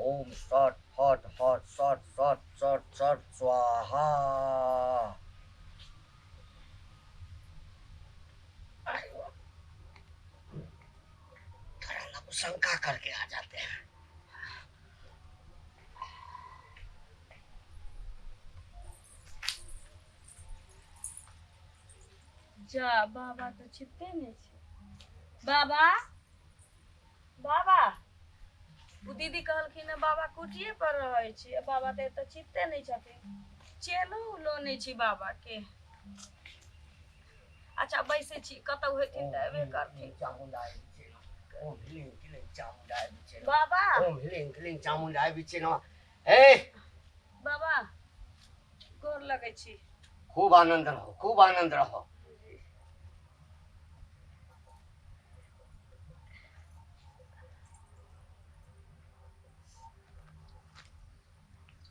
ओम सट फट हट सट सट सट सट स्वाहा। अरे वाह, थोड़ा लोग शंका करके आ जाते हैं। जा बाबा तऽ छिपते नहि छै। बाबा बाबा, ओ दीदी कहलखिन हँ बाबा कुटिये पर रहै छी, आ बाबा तऽ एतऽ छिपते नहि छथिन। चेलो उलो नहि छी बाबा के। अच्छा बैसै छी, कतौ हेथिन तऽ एबे करथिन। चामुंडाय विच्चे नमः। ओम ह्लीं क्लीं चामुंडाय विच्चे नमः। बाबा ओम ह्लीं क्लीं चामुंडाय विच्चे नमः। ए बाबा, गोर लगै छी। खूब आनंद रहो, खूब आनंद रहो।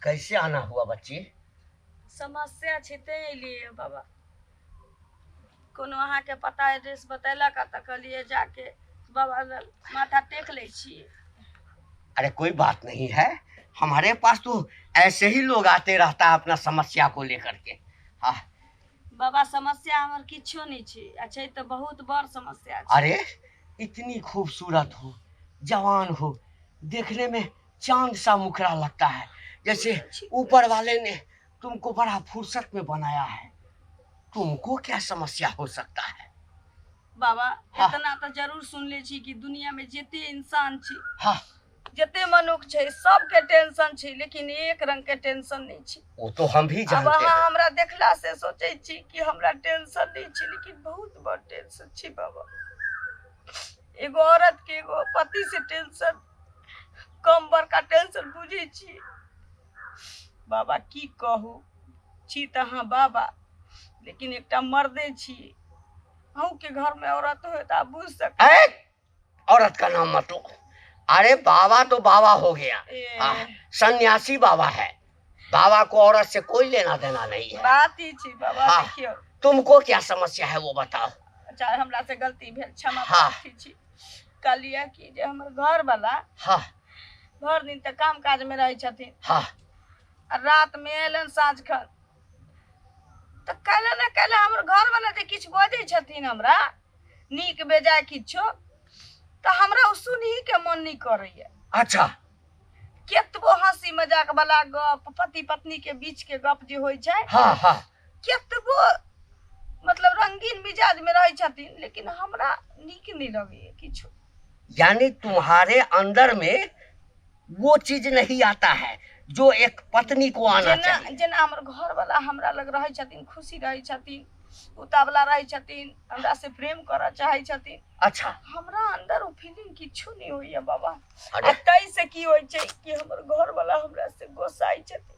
कैसे आना हुआ बच्ची? समस्या छै तें एलियै बाबा। कोनो अहाँके पता एड्रेस बतेलक तऽ कहलियै जाके बाबा लग माथा टेक लै छी। अरे कोई बात नहीं है, हमारे पास तो ऐसे ही लोग आते रहता है अपना समस्या को लेकर के। हाँ बाबा, समस्या हमर किछो नहि छै, आ छै तऽ बहुत बड़ समस्या छै। अरे इतनी खूबसूरत हो, जवान हो, देखने में चांद सा मुखड़ा लगता है, जैसे ऊपर वाले ने तुमको बड़ा फुर्सत में बनाया है। तुमको क्या समस्या हो सकता है? बाबा, हाँ। इतना तऽ जरूर सुनले छी कि दुनिया में जते इंसान छै, हाँ जते मनुख छै, सबके टेंशन छै, लेकिन एक रंग के टेंशन नहि छै। वो तो हम भी आब जानते अहाँ हैं। हमरा देखला से सोचै छी कि हमरा टेंशन नहि छै, लेकिन बहुत बड़ टेंशन छै बाबा। एगो औरत के एगो पति से टेंशन कम बड़का टेंशन बुझै छी बाबा? की कहू, छी तऽ अहाँ बाबा, लेकिन एकटा मर्दे छी। अहूँके घरमे औरत होय तऽ आप बुझ सक। ए, औरत का नाम मत लो। अरे बाबा तो बाबा हो गया, ए, सन्यासी बाबा है। बाबा को औरत से कोई लेना देना नहीं है। बात ई छै बाबा। हाँ। देखियौ, तुमको क्या समस्या है वो बताओ। अच्छा, हमरा से गलती भेल, क्षमा हाँ। प्रार्थी छी। कहलियै कि जे हमर घरवला हाँ भरि दिन तऽ काम काजमे रहै छथिन, हाँ आ रातमे अयलनि साँझ खन, तऽ काल्हि ने काल्हि हमर घरवला जे किछु बजै छथिन हमरा नीक बेजाय किछो, तऽ हमरा ओ सुनहीके मन नहि करैया। अच्छा। केतबो हंसी मजाक वाला गप, पति पत्नी के बीच के गप जे होइ छै, हाँ हाँ केतबो मतलब रंगीन मिजाज में रहै छथिन, लेकिन हमरा नीक नहि लगैया किछो। यानी तुम्हारे अंदर में वो चीज नहीं आता है जो एक पत्नी को आना जेना चाहिए। जेना हमर घरवला हमरा लग रहै छथिन, खुशी रहै छथिन, उतावला रहै छथिन, हमरा से प्रेम करऽ चाहै छथिन, अच्छा। हमरा अंदर ओ फीलिंग किछो नहि होइया बाबा। अरे आ ताहि से की होइ छै कि हमर घरवला हमरा से गोसाइ छथिन।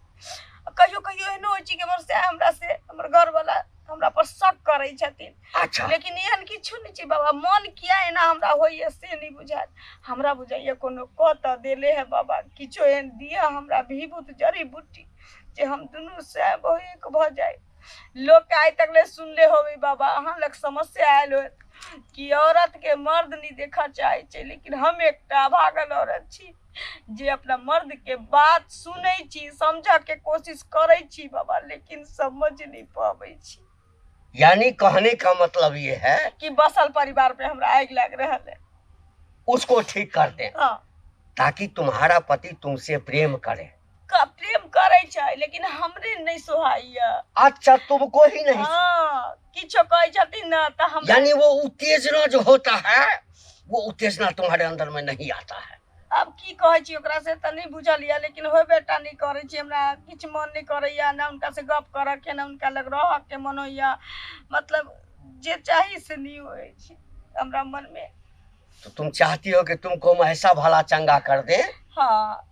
आ कहियो कहियो एहनो होइ छै कि हमर से हमरा से हमर घरवला हमरा पर शक करै छथिन। अच्छा। लेकिन एहन किछो नहि छै बाबा। मन किया एना हमरा होइया से नहि बुझायल। हमरा बुझाइया कोनो कऽ तऽ देले है बाबा, किछो एहन दिअ हमरा विभूत जड़ी बूटी जे हम दुनू सैब एक भऽ जाय। लोक आइ तक ले सुनले होबै बाबा, अहाँ लग समस्या आयल होत कि औरत के मर्द नहि देखऽ चाहै छै, लेकिन हम एकटा अभागल औरत छी जे अपना मर्द के बात सुनै छी, समझऽ के कोशिश करै छी बाबा, लेकिन समझ नहि पाबै छी। यानी कहने का मतलब ये है कि बसल परिवार पे हमरा आगि लागि रहल है। उसको ठीक कर दें। हाँ। ताकि तुम्हारा पति तुमसे प्रेम करे। प्रेम करै छै, लेकिन हमरे नहि सोहाइया। अच्छा, तुमको ही नहीं। हाँ, किछो कहै छथिन न तऽ हम यानी वो उत्तेजना जो होता है वो उत्तेजना तुम्हारे अंदर में नहीं आता है। आब की कहै छी ओकरा से तऽ नहि बुझल यऽ, लेकिन होबे टा नहि करै छी। हमरा किछु मन नहि करैया, ने हुनका से गप करऽ के, ने हुनका लग रहऽ के मन होइया। मतलब जे चाही से नहि होइ छै हमरा मन में। तो तुम चाहती हो कि तुमको हम ऐसा भला चंगा कर दे? हाँ,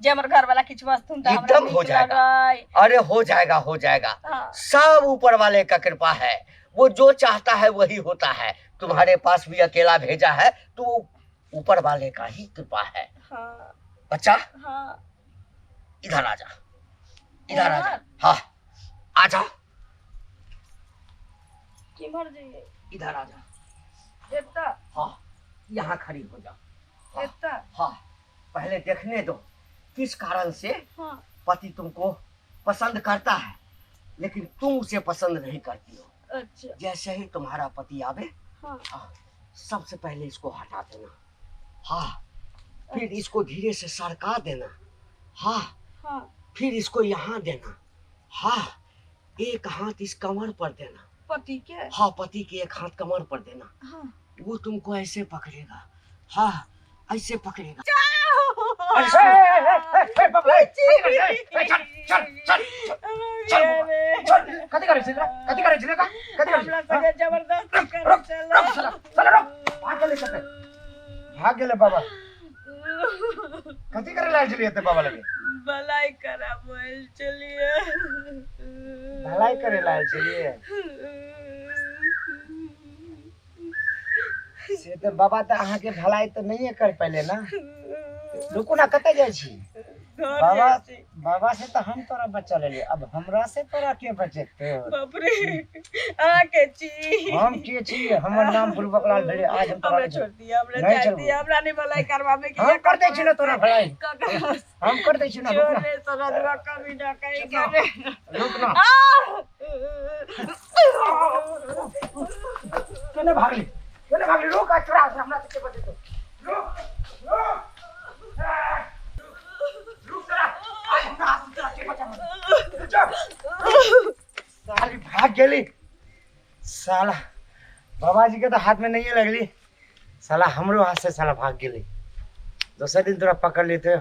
जे हमर घरवाला किछु बजथुन तऽ हमरा एकदम हो नीक जाएगा। लगै। अरे हो जाएगा, हो जाएगा। हाँ। सब ऊपर वाले का कृपा है, वो जो चाहता है वही होता है। तुम्हारे पास भी अकेला भेजा है तो वो ऊपर वाले का ही कृपा है। हाँ। बच्चा, हाँ। इधर आ जा, इधर आ जा। इधर? हाँ आ जा। किम्हर जइए? इधर आ जा। एतऽ? हाँ, यहाँ खड़ी हो जा। हाँ। एतऽ? हाँ, पहले देखने दो किस कारण से हाँ। पति तुमको पसंद करता है लेकिन तुम उसे पसंद नहीं करती हो। अच्छा। जैसे ही तुम्हारा पति आवे, हाँ। हाँ, सबसे पहले इसको हटा देना। हाँ, फिर इसको धीरे से सरका देना। हाँ, हाँ। फिर इसको यहाँ देना। हाँ, एक हाथ इस कमर पर देना। पति के? हाँ, पति के एक हाथ कमर पर देना। हाँ। वो तुमको ऐसे पकड़ेगा। हाँ, ऐसे पकड़ेगा। अरे, चल, कथी करै छी कथी करै छी कथी करै हमरा संगे जबरदस्ती करै रुक, छलै। रुक साला, साला रुक। भाग गेलै कतऽ? भाग गेलै बाबा। कथी करै लायल छलियै एते बाबा लगे? भलाई कराबल छलियै। भलाई करै लायल छलियै? से तऽ बाबा तऽ अहाँके भलाई तऽ नहिये कर पेले ना। रुकू ना, कतऽ जाइ छी? घर बाबा जाइ छी। बाबा से तऽ हम तोरा बचा लेलियै, अब हमरा से तोरा के बचेतौ? बाप रे, अहाँ के छी? हम के छी? हमर नाम बुलबक लाल भेलै। आज हम तोरा हमरा छोड़ दिया, हमरा नहीं जाय छोड़बो। दिया, हमरा नहीं भलाई करवाबे के। हम कर दै छी ना तोरा भलाई। ककरा? हम कर दै छी ना, रुक छोड़ ना। रे सरदवा, कभी ना कहीं करे। रुक ना। केने भागली? केने भागली? रुक, आज तोरा हमरा से के बचेतौ? रुक, रुक। रुक तोरा, आज हमरा हाथ से तोरा के बचाबो? रुक जा। साली भाग गेली। साला बाबाजी के तो हाथ में नहीं लगली, साला हमरो हाथ से साला भाग गेली। दोसर दिन तोरा पकड़ लेते।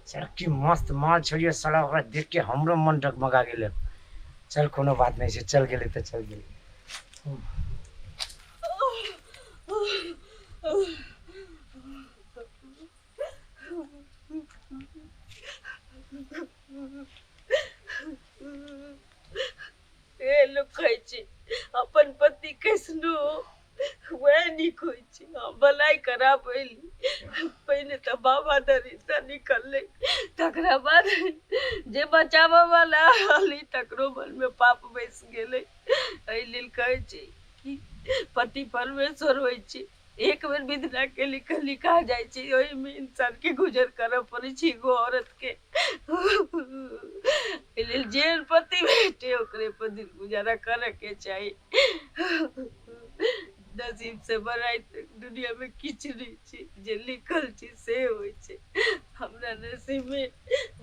साला की मस्त माल छलियै साला, ओकरा देख के हमरो मन डगमगा गेलै। चल कोनो बात नहीं छै, चल गेलै तऽ चल गेलै। ए लोक कहै छै अपन पति कैसनो वएह नीक होइ छै। हम भलाई कराबैली, पहिने तऽ बाबा धरि तऽ निकललै, तकरा बाद जे बचाबऽ वाला रहलै तकरो मनमे पाप बैस गेलै। एहि लेल कहै छै कि पति परमेश्वर होइ छै। एक बेर विधना के लिखल लिखा जाइ छै, ओहिमे इंसान के गुजर करऽ पड़ै छै, एगो औरत के। एहि लेल जेहन पति भेटे ओकरे पर दिन गुजारा करऽ के चाही। नसीब से बड़ाई दुनिया में किछु नहि छै, जे लिखल छै से होइ छै। हमरा नसीब में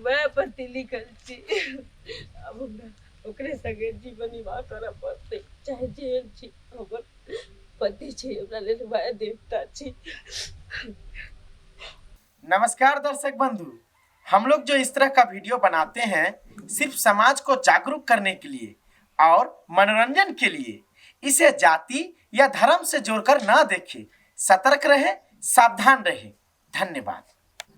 वएह पति लिखल छै, आब हमरा ओकरे संगे जीवन निर्वाह करऽ पड़तै, चाहे जेहन छै हमर पति छै, हमरा लेल वएह देवता छै। नमस्कार दर्शक बंधु, हम लोग जो इस तरह का वीडियो बनाते हैं सिर्फ समाज को जागरूक करने के लिए और मनोरंजन के लिए। इसे जाति या धर्म से जोड़कर ना देखें। सतर्क रहें, सावधान रहें। धन्यवाद।